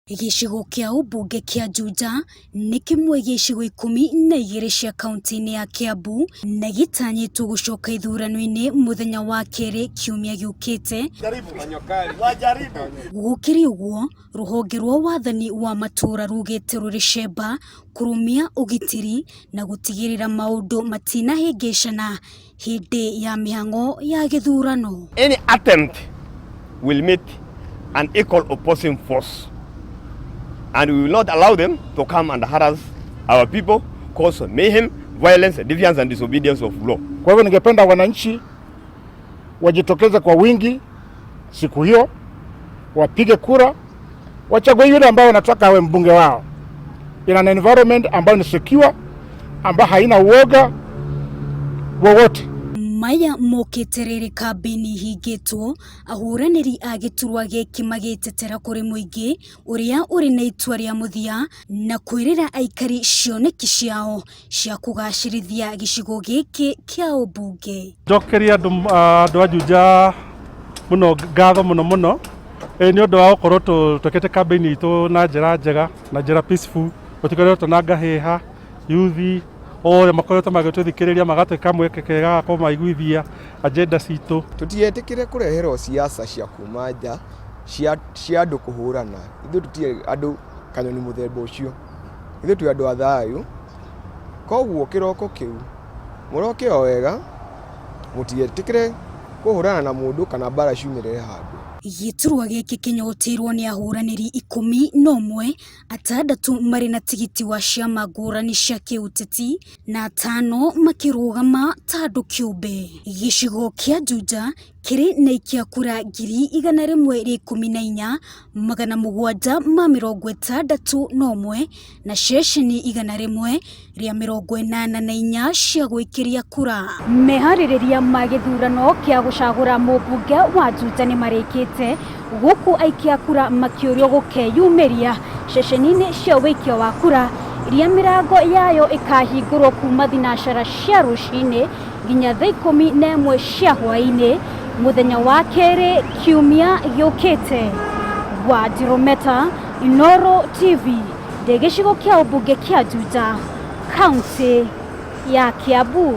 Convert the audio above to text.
Gĩcigo kĩa ũmbunge kĩa Juja nĩ kĩmwe gĩa icigo 12 cia kauntĩ-inĩ ya Kiambu na gĩtanyĩtwo gũcoka ithurano-inĩ mũthenya wa kerĩ kiumia gĩũkĩte. Gũkĩrĩ ũguo, rũhonge rwa wathani wa matũũra rugĩte rũrĩ cemba kũrũmia ũgitĩri na gũtigĩrĩra maũndũ matinahĩngĩcana hĩndĩ ya mĩhang'o ya gĩthurano. Any attempt will meet an equal opposing force and we will not allow them to come and harass our people, cause mayhem, violence, defiance and disobedience of law. Kwa hivyo ningependa wananchi wajitokeze kwa wingi siku hiyo, wapige kura, wachague yule ambao wanataka awe mbunge wao in an environment ambayo ni secure, ambayo haina uoga wowote. Maya mokĩte rĩrĩ kambĩini ihingĩtwo ahũranĩri a gĩturwa gĩkĩ magĩtetera kũrĩ mũingĩ ũrĩa ũrĩ na itua rĩa mũthia na kwĩrĩra aikari cioneki ciao cia kũgacĩrithia gĩcigo gĩkĩ kĩa ũmbunge. Njokeria andũ a Juja mũno ngatho mũno mũno nĩ ũndũ wa gũkorwo twĩkĩte campaign itũ na njĩra njega na njĩra peaceful, gũtikoretwo na ngahĩha, yuthi othe makoretwo magĩtũthikĩrĩria magatwĩka mweke kega ga kũmaiguithia agenda citũ. Tũtietĩkĩre kũreherwo siasa cia kuma nja cia andũ kũhũrana. Ithuĩ tũtirĩ andũ kanyoni mũthemba ũcio, ithuĩ twĩ andũ a thayũ. Koguo kĩroko kĩu mũroke o wega, mũtigetĩkĩre kũhũrana na mũndũ kana mbara ciumĩrĩre handũ. Gĩturwa gĩkĩ kĩnyoteirwo nĩ ahũranĩri 11, 6 marĩ na tigiti wa ciama ngũrani cia kĩũteti na 5 makĩrũgama ta andũ kĩũmbe. Gĩcigo kĩa Juja kĩrĩ na ikia kura 114,761 na ceceni 184 cia gwĩkĩria kura. Meharĩrĩria ma gĩthurano kĩa gũcagũra mũmbunge wa Juja nĩ marĩkĩte, gũkũ aikia kura makĩũrio gũkeyumĩria ceceni-inĩ cia wĩikia wa kura iria mĩrango yayo ĩkahingũrwo kuma thinacara cia rũcinĩ nginya thaa 11 cia hwaĩ-inĩ mũthenya wa kerĩ kiumia gĩũkĩte. Wanjirũ Meta, Inooro TV, ndĩ gĩcigo kĩa ũmbunge kĩa Juja, kaunti ya Kiambu.